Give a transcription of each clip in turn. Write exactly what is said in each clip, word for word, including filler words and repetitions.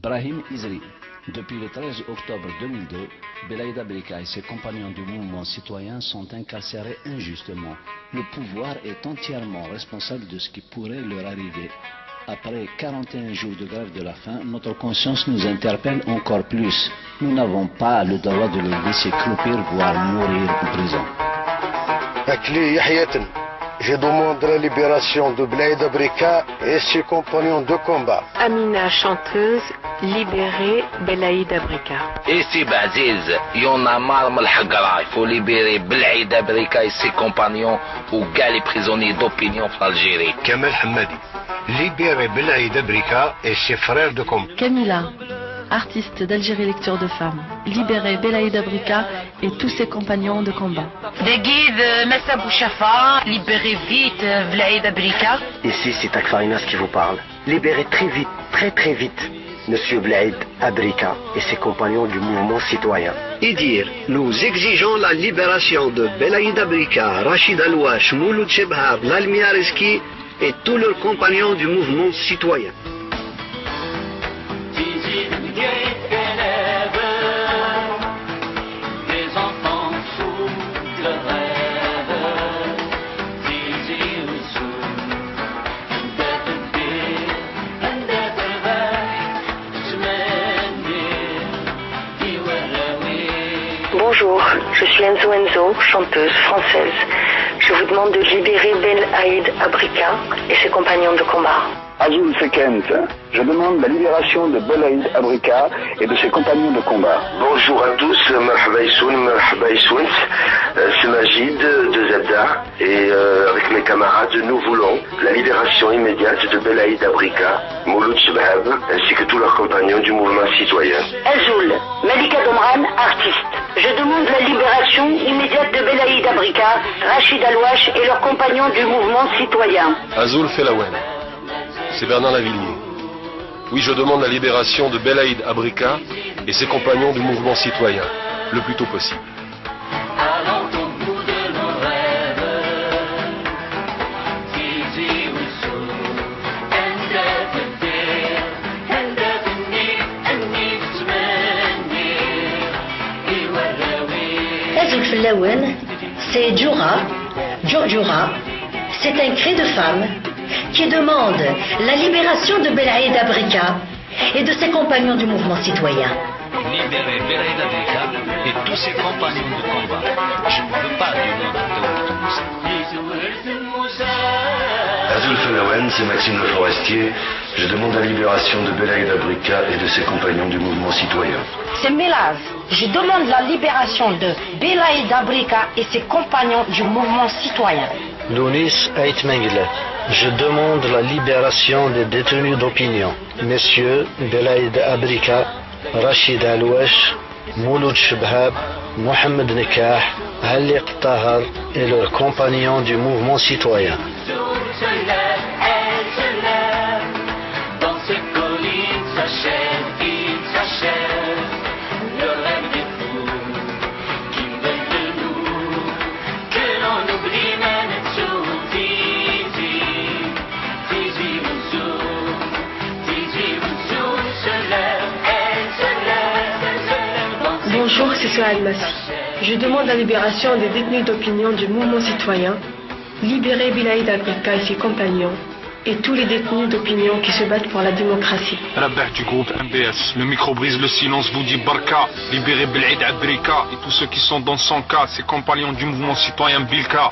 Brahim Izri. Depuis le treize octobre deux mille deux, Belaïd Abrika et ses compagnons du mouvement citoyen sont incarcérés injustement. Le pouvoir est entièrement responsable de ce qui pourrait leur arriver. Après quarante et un jours de grève de la faim, notre conscience nous interpelle encore plus. Nous n'avons pas le droit de les laisser croupir, voire mourir en prison. Akli Yahyaten. Je demande la libération de Belaïd Abrika et ses compagnons de combat. Amina, chanteuse, libérez Belaïd Abrika. Et c'est Baziz, Yonamar Malhagra, il faut libérer Belaïd Abrika et ses compagnons ou gars les prisonniers d'opinion en Algérie. Kamal Hammadi, libérez Belaïd Abrika et ses frères de combat. Camila, artiste d'Algérie Lecture de Femmes, libérez Belaïd Abrika et tous ses compagnons de combat. Dagi d Massa Bouchafa, libérez vite, euh, Belaïd Abrika. Ici, c'est Takfarinas qui vous parle. Libérez très vite, très très vite, Monsieur Belaïd Abrika et ses compagnons du mouvement citoyen. Idir, nous exigeons la libération de Belaïd Abrika, Rachid Alwash, Mouloud Chebhab, Lalmiareski et tous leurs compagnons du mouvement citoyen. Bonjour, je suis Enzo Enzo, chanteuse française. Je vous demande de libérer Belaïd Abrika et ses compagnons de combat. Azul Sekent, je demande la libération de Belaïd Abrika et de ses compagnons de combat. Bonjour à tous, مرحبا يسون، مرحبا يسون. Euh, c'est Majid de Zadda et, euh, avec mes camarades, nous voulons la libération immédiate de Belaïd Abrika, Mouloud Chebhab, ainsi que tous leurs compagnons du mouvement citoyen. Azul, Malika Domran, artiste. Je demande la libération immédiate de Belaïd Abrika, Rachid Alwash et leurs compagnons du mouvement citoyen. Azul Felawen, c'est Bernard Lavillier. Oui, je demande la libération de Belaïd Abrika et ses compagnons du mouvement citoyen, le plus tôt possible. Azul fell-awen, c'est Djura, Djurdjura. C'est un cri de femme qui demande la libération de Belaïd Abrika et de ses compagnons du mouvement citoyen. Libérez Belaïd Abrika et tous ses compagnons de combat. Je ne veux pas de l'ordre de Azul fell-awen, c'est Maxime Le Forestier. Je demande la libération de Belaïd Abrika et de ses compagnons du mouvement citoyen. C'est Milaz. Je demande la libération de Belaïd Abrika et ses compagnons du mouvement citoyen. Lounis Ait Mengele. Je demande la libération des détenus d'opinion. Messieurs Belaïd Abrika, Rachid Alwash, Mouloud Chebhab, Mohamed Nekah, Halik Tahar et leurs compagnons du mouvement citoyen. Bonjour, c'est Sohel Massi. Je demande la libération des détenus d'opinion du mouvement citoyen. Libérez Belaïd Abrika et ses compagnons et tous les détenus d'opinion qui se battent pour la démocratie. Rabah du groupe M B S, le micro brise le silence, vous dit Barka, libérez Belaïd Abrika et tous ceux qui sont dans son cas, ses compagnons du mouvement citoyen Bilka.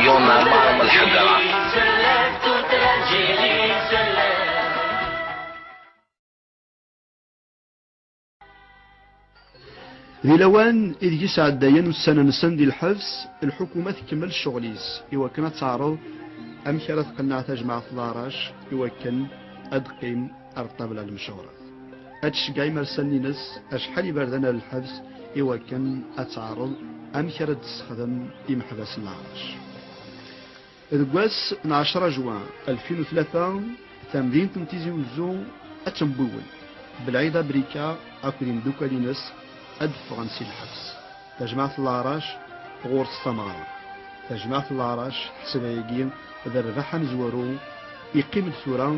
Yonamar Malhagra. Di lawan ideg i sɛeddayen ussan-nsen di lḥebs, lḥukuma tkemmel ccɣel-is i wakken ad teɛreḍ amek ara tqenneɛ tajmaɛt Larac i wakken ad teqqim ar ṭṭabla n lemcawṛat. ad tceggeɛ imersalen-ines acḥal iberdan ar lḥebs i wakken ad teɛreḍ amek ara d-tessexdem imeḥbas n leɛrac. Deg wass n ɛecra juin alfin u tlata, tamdint n Tizi Uzzu ad tembiwel. Belɛid Abrika akked imeddukal-ines ad d-ffɣen si lḥebs. Tajmaɛt n leɛrac ɣur-s tameɣra. Tajmaɛt n leɛrac, ḥseb ayagi d rrbeḥ amezwaru, iqqim-d tura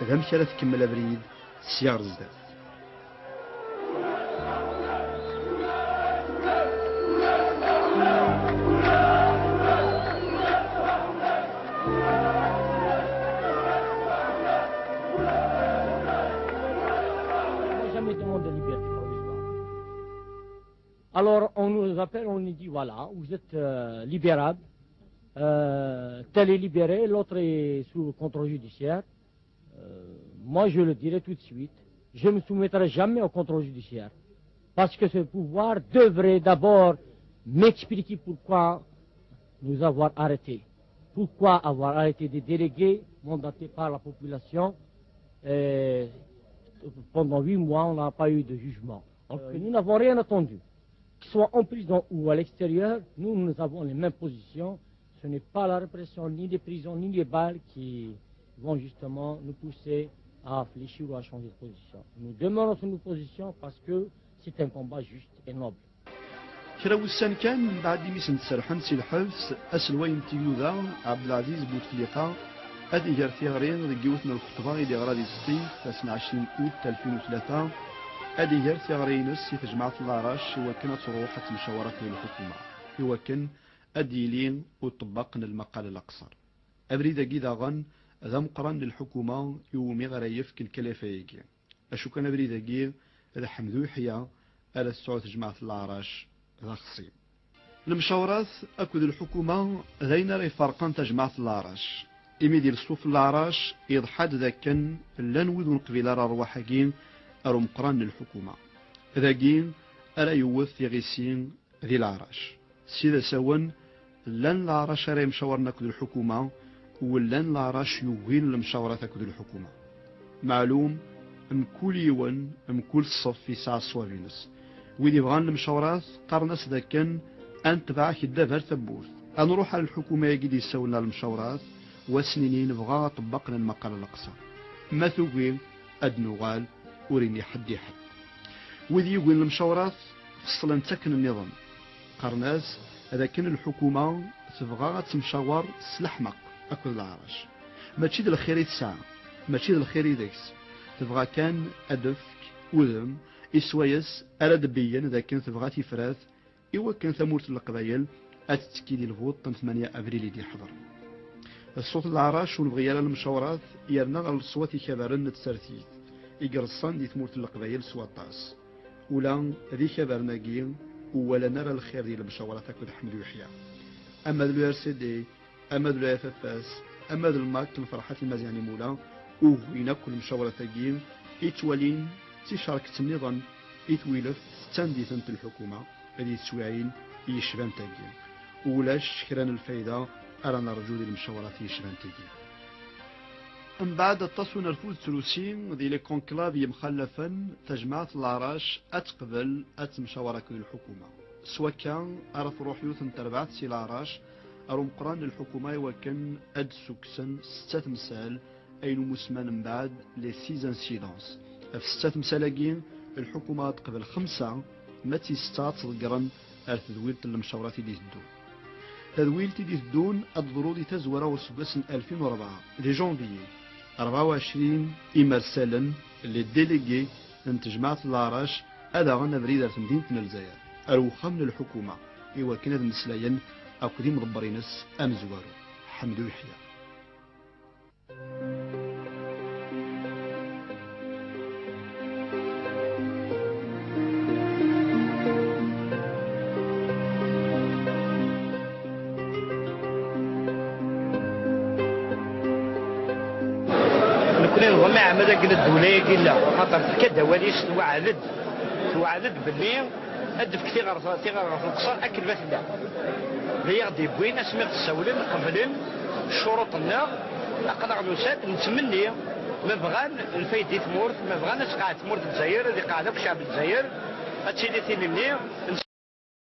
d amek ara tkemmel abrid sya ɣer zdat. Jamais demandé de liberté provisoire. Alors on nous appelle, on nous dit voilà, vous êtes euh, libérable, euh, tel est libéré, l'autre est sous contrôle judiciaire. Euh, moi, je le dirai tout de suite, je ne me soumettrai jamais au contrôle judiciaire. Parce que ce pouvoir devrait d'abord m'expliquer pourquoi nous avoir arrêtés. Pourquoi avoir arrêté des délégués mandatés par la population et pendant huit mois, on n'a pas eu de jugement. Alors que nous n'avons rien entendu. Qu'ils soient en prison ou à l'extérieur, nous, nous avons les mêmes positions. Ce n'est pas la répression, ni les prisons, ni les balles qui vont justement nous pousser à fléchir ou à changer de position. Nous demeurons sur nos positions parce que c'est un combat juste et noble. Kra wussan kan mbeɛd imi sen-d-serḥen si lḥebs, aselway n tigduda, Ɛebdelaziz Bouteflika, ad iger tiɣri deg yiwet n lxeṭba i d-iɣra di Sṭif, ass n ɛecrin ut alfin u tlata, ad iger tiɣri-ines i tejmaɛt n leɛrac i wakken ad truḥ ad temcawar akked lḥukuma, i wakken ad d-yili uṭebbaq n lmaqal aleqṣer. Abrid-agi daɣen d ameqqran n lḥukuma iwumi ara yefk lkalafa-agi. Acu kan abrid-agi d Ḥemdu Yeḥya ara tesɛu tejmaɛt n leɛrac d axṣim. Lemcawrat akked lḥukuma d ayen ara iferqen tajmaɛt n leɛrac, imi di leṣṣuf n leɛrac yeḍḥa-d d akken llan wid ur neqbil ara rrwaḥ-agi ar umeqqran n lḥukuma. Dagi ara yewwet tiɣisi di leɛrac. Si d asawen, llan leɛrac ara yemcawren akked lḥukuma, u llan leɛrac yugin lemcawrat akked lḥukuma. Meɛlum, mkul yiwen, mkul ṣṣef yesɛa ṣṣwab-ines. Wid ibɣan lemcawrat, qqaren-as d akken ad netbeɛ akeddab ar tawwurt. Ad nruḥ ar lḥukuma-agi d-yessawlen ar lemcawrat, u ad s-nini nebɣa aṭebbaq n lmaqal aleqṣer. Ma tugi, ad d-nuɣal, ur ini ḥedd i ḥedd. Wid yugin lemcawrat, feṣlen-tt akken nniḍen. Qqaren-as d akken lḥukuma tebɣa ad temcawer s leḥmeq akked leɛrac. Mačči d lxir i tesɛa, mačči d lxir i deg-s. Tebɣa kan ad d-tefk udem i swayes ara d-tbeyyen d akken tebɣa tifrat i wakken tamurt n Leqbayel ad tettekki di lbuṭ n tmanya abril i d-iḥḍer. Ṣṣut n leɛrac ur nebɣi ara lemcawrat, yerna ɣer leṣwat ikabaren n tsertit i ireṣṣan di tmurt n Leqbayel s waṭas. Ula d ikabaren-agi ur walan ara lxir di lemcawrat akked Ḥemdu Yeḥya. Ama d l'U R C D, ama d l'U F F S, ama d lmak n Ferḥat Imaziɣen Imula, ugin akk lemcawrat-agi i ttwalin d ticerket nniḍen i twilet tettandit-tent lḥukuma di teswiɛin yecban tagi. Ulac kra n lfayda ara nerǧu di lemcawrat yecban tagi. Mbeɛd aṭas unerfud d trusi di les conclaves yemxallafen, tajmaɛt n leɛrac ad teqbel ad temcawar akked lḥukuma. S wakka ara truḥ yiwet n terbaɛt si leɛrac ar umeqqran n lḥukuma i wakken ad d-ssukksen setta temsal ayen umusman mbeɛd les six incidences. Ɣef setta temsal-agi, lḥukuma ad teqbel xemsa, ma d tis setta ad tt-ḍeggren ar tedwilt n lemcawrat i d-iteddun. Tadwilt i d-iteddun ad d-teḍru di tazwara n useggas n alfin u rebɛa, di janvier, rebɛa u ɛecrin imersalen, les délégués n tejmaɛt n leɛrac, ad aɣen abrid ar temdint n Lezzayer, ar uxxam n lḥukuma, i wakken ad mmeslayen akked imḍebber-ines amezwaru, Ḥemdu Yeḥya. Nekkni nebɣa ma iɛemmed akken ddula-agi illa, axaṭer tefka-d awal-is, tweɛd-d, tweɛd-d belli ad d-tefk tiɣerɣert n Leqṣer akken ma tella. D ay aɣ-d-yewwin asmi ɣ-d-ssawlen, qeblen ccuruṭ-nneɣ, aql-aɣ nusa-d, nettmenni Ma bɣan lfayda i tmurt, ma bɣan ad tqeɛɛed tmurt n Lezzayer, ad iqeɛɛed akk ccɛeb n Lezzayer, ad tili tin-nni n